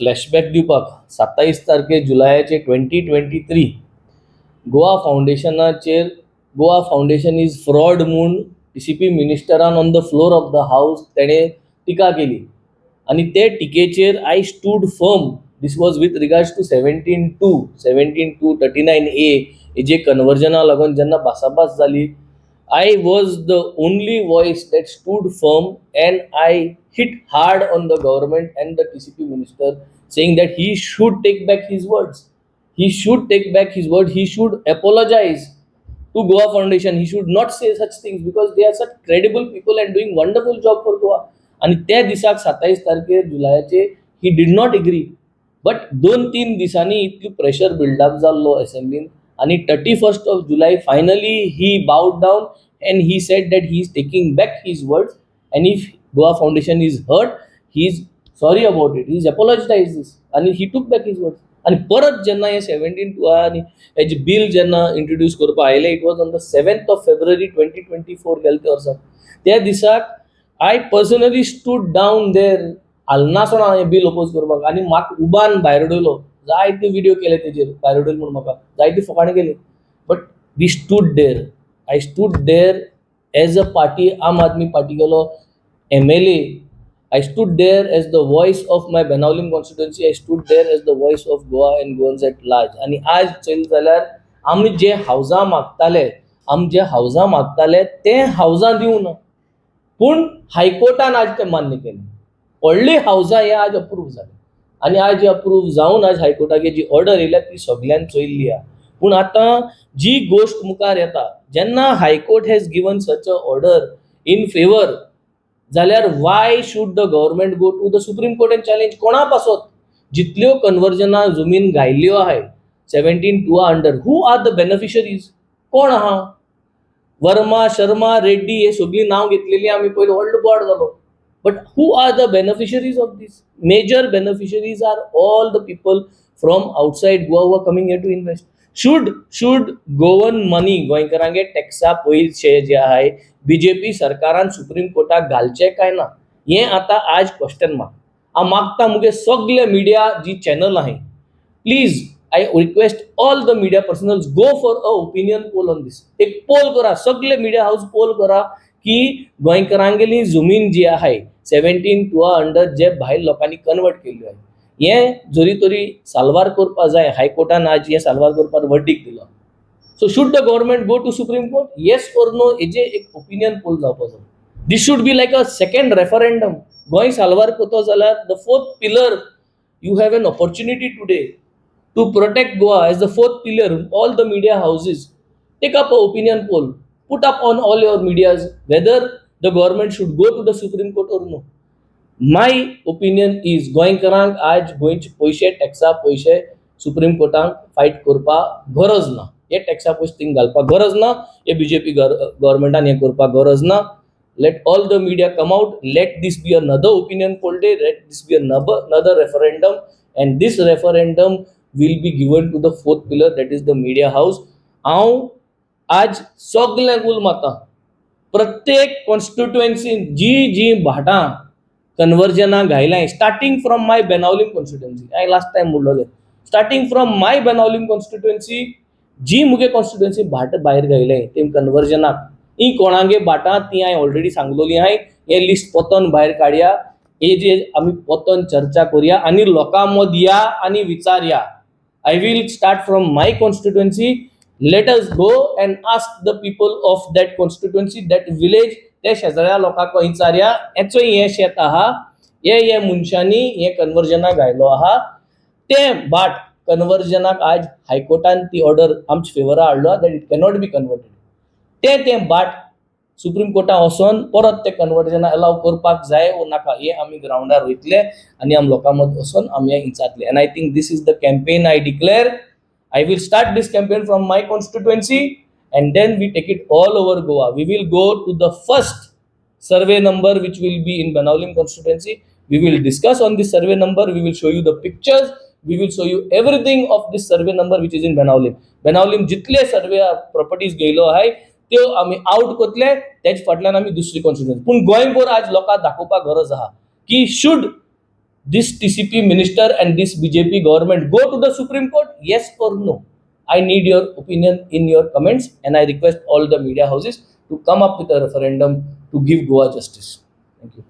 Flashback दिवपाक, 27 तारखे जुलयाचे 2023 गोवा फावंडेशनाचेर "गोवा फावंडेशन is fraud" म्हूण टीसीपी मिनिस्टरान on the floor of the house तेणें टिका केली आनी ते टिकेचेर I stood firm. This was with regards to 17(2), 17(2), 39A हेजे कन्वर्जना लागून जेन्ना भासाभास जाली, I was the only voice that stood firm and I hit hard on the government and the TCP minister, saying that he should take back his words. He should take back his word. He should apologize to Goa Foundation. He should not say such things because they are such credible people and doing wonderful job for Goa. आणि त्या दिसाक, 27 तारखेर जुलयाचे, he did not agree, but 2-3 दिसांनी इतली pressure buildup जाल्लो असेंब्लीन आणि 31st of July finally he bowed down and he said that he is taking back his words and if Goa Foundation is hurt, he is sorry about it, he is apologize this आणि he took back his words. आनी परत जेन्ना हे 17(2 आनी हेजे bill जेन्ना introduce करपाक आयलें, it was on the 7th of February 2024, गेले त्या वर्सा. त्या दिसाक I personally stood down there. हालनासतना हें बील अपोज करपाक आनी म्हाका उबान भायर उडयलो. जायते विडियो केले तेजेर. भायर उडयलो म्हूण म्हाका जायती फकाणां केली, but we stood there. I stood there as a party, Aam Aadmi पार्टीगेलो MLA. I stood there as the voice of my Benaulim constituency. I stood there as the voice of Goa and Goans at large. आनी आज चोयलें जाल्यार आमी जे हावजां मागताले, आमी जे हावजां मागताले ते हावजां दिवना, पूण हायकोर्टान आज तें मान्य केलें. व्हडलीं हावजां हे आज अप्रूव जालें आनी आज अप्रूव जावन आज हायकोर्टागे जी ऑर्डर येयल्या ती सगल्यांनी चोयल्ली आहा. पूण आतां जी गोश्ट मुखार येता, जेन्ना High Court has given such a order in favour जाल्यार why should the government go to the Supreme Court and challenge? कोणा पासत जितल्यो कन्वर्जनां जमीन घायल्ल्यो आहाय 17(2 under, who are the beneficiaries? कोण आहा? वर्मा, शर्मा, रेड्डी हे सगळीं नांव घेतलेली आमी. पयलो व्हडलो बोवाळ जालो, but who are the beneficiaries of this? Major beneficiaries are all the people from outside Goa who are coming here to invest. Should Goan money, गोंयकारांगे टॅक्सा पयशे जे आहाय, बीजेपी सरकारान सुप्रीम कोर्टाक घालचे काय ना, हें आतां आज क्वेश्चन मार्क. हांव मागता मुगे सगळे मिडिया जी चॅनल आहाय, please, I request all the media personals, go for a opinion poll on this. एक पोल करा, सगळे मिडिया हाऊस पोल करा की गोंयकारांगेली जमीन जी आहाय 17(2 अंडर, जे भायल लोकांनी कन्वर्ट केल्ल्यो आहाय, हें जरी तरी साल्वार करपा जाय. हायकोर्टान आज हें साल्वार करपाक वर्डीक दिलो. So should the government go to Supreme Court, yes or no? हेजे एक ओपिनियन पोल जावपा जाय. This should be like a second referendum. Goa साल्वार करतो जाल्यार, the fourth pillar, you have an opportunity today to protect Goa as the fourth pillar. All the media houses, take up a opinion poll, put up on all your medias whether the government should go to the Supreme Court or no. My opinion is गोंयकारांक आज गोंयचे पयशे, टॅक्सा पयशे supreme कोर्टाक fight करपाक गरज ना. हे टॅक्सा पयशे थिंग घालपाक गरज ना. हे बीजेपी गव्हर्मेंटान हें करपाक गरज ना. Let all the media come out. Let this be another opinion poll day. Let this be another referendum, and this referendum will be given to the fourth pillar, that is the media house. हांव आज सगल्यांक उलो मारता, प्रत्येक कॉन्स्टिट्युएन्सीन जी जी भाटां कन्वर्जनां घायलाय, starting from my Benaulim constituency, हांवें लास्ट टायम म्हणलोलें, starting from my Benaulim constituency, जी मुगे कॉन्स्टिट्युएन्सी भाट भायर घायले ते कन्वर्जनाक, ही कोणागे भाटां ती हांवें ऑलरेडी सांगलोली आहाय. हें लिस्ट पोतोन भायर काडया. हे जे आमी पोतोन चर्चा करुया आनी लोकां मदीं या आनी विचारया. I will start from my constituency. Let us go and ask the people of that constituency, that village. ते शेजाऱ्या लोकांक विचारया, हेचो हें शेत आहा, हे हे मनशांनी हें कन्वर्जनाक घायलो आहा, तें भाट कन्वर्जनाक आज हायकोर्टान ती ऑर्डर आमच्या फेवरा हाडलो that it cannot be converted, तें तें भाट सुप्रीम कोर्टान वचोन परत तें कन्वर्जनां अलाव करपाक जाय वो नाका, हें आमी ग्रावंडार वयतले आनी आमी लोकां मदीं वचोन आमी हें विचारतले. And I think this is the campaign I declare. I will start this campaign from my constituency and then we take it all over Goa. We will go to the first survey number, which will be in Benaulim constituency. We will discuss on this survey number. We will show you the pictures. We will show you everything of this survey number which is in Benaulim. Benaulim जितले survey properties गेलो आहे त्यो आमी out करतले. तेज फाटल्यान आमी दुसरी कॉन्स्टिट्युएन्सी, पूण गोंयभर आज लोकांक दाखोवपाक गरज आहा की should this TCP minister and this BJP government go to the Supreme Court? Yes or no? I need your opinion in your comments, and I request all the media houses to come up with a referendum to give Goa justice. Thank you.